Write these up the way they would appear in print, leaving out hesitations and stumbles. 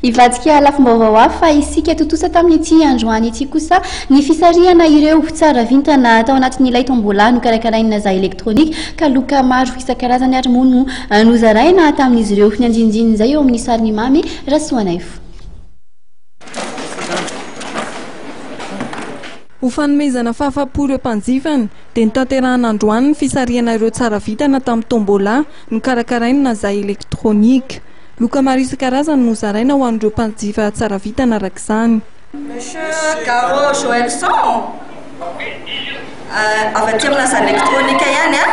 Hivadika lafim-baovao hafa isika. Tontosa tamin'ity androany ity kosa ny fisarihana ireo tsara vintana tao anatin'ilay tombola nokarakarain'ny Naza Electronique ka loka maro isan-karazany ary moa no nozaraina tamin'izy ireo. Ny andinindin'izay eo amin'ny sarin'i Mamy Rasoanaivo. Ho fanomezana fahafapo ireo mpanjifany dia notanterahina androany ny fisarihana ireo tsara vintana tamin'ny tombola nokarakarain'ny Naza Electronique. Loka maro isan-karazany no zaraina ho an'ireo mpanjifa tsara vintana araka izany. Monsieur Garo Joelson, avy aty amin'ny Naza Electronique ihany an?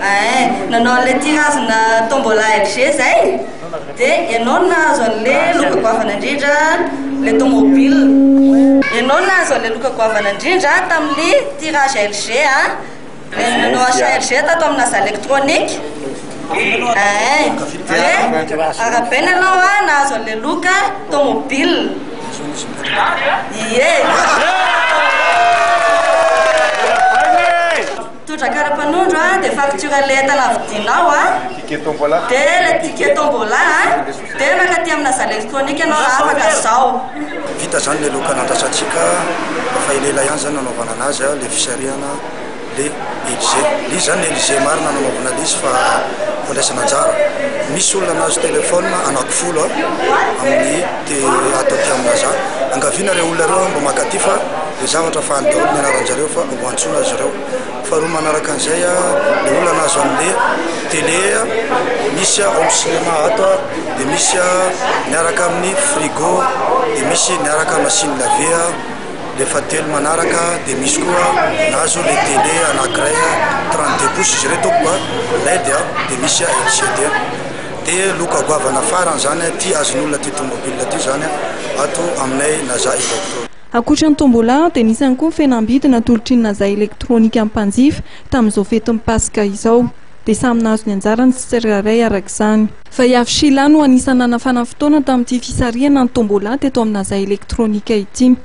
Ein, nanao an'ilay tirage-na tombola LG izay, dia ianao no nahazo an'ilay loka goavana indrindra, ilay tomobile. Ianao no nahazo an'ilay loka goavana indrindra tamin'ny tirage LG an? Nanao achat LG tato amin'ny Naza Electronique. Ein, dia arahabaina ianao an, nahazo an'ilay loka tomobile. Ie. Mitondra kara-panondro an, dia facture an'ilay entana vidinao an, dia ilay ticket tombola an, dia mankaty amin'ny Naza Electronique ianao raha afaka izao. Vita izany ilay loka nandrasantsika, efa elaela ihany izany nanaovana anazy, ilay fisarihana. Le Elysée. Le izy zany Elysée marina nanaovana le izy fa fandraisana anjara. Misy olona nahazo téléphone anaky folo amin'ny te ato aty aminaza. Angaviana ireo olona ireo mba maka aty fa le zavatra fa any daholo ny anaran-jareo fa ho antsoina azy ireo. Faharoa manaraka an'izay le olona nahazo an'le télé misy home cinéma ato de misy miaraka amin'ny frigo de misy miaraka machine laver. Le fahatelo manaraka dia misy koa nahazo le télé anakiray 32 pouces izy ireo tompoko a, led a, dia misy LCD. Dia loka goavana farany zany ty azon'olona ty tomobile ty zany ato aminay Naza Electro. Ankoatra ny tombola dia nisy ihany koa ny fihenam-bidy natolotry ny Naza Electronica amin'ny mpanjifa tamin'izao fetin'ny Paska izao. Dia samy nahazo ny anjarany sy tsirairay araka izany. Vaiavy Sheila no anisan'ny nanafana fotoana tamin'ity fisarihana ny tombola teto amin'ny Naza Electronica ity.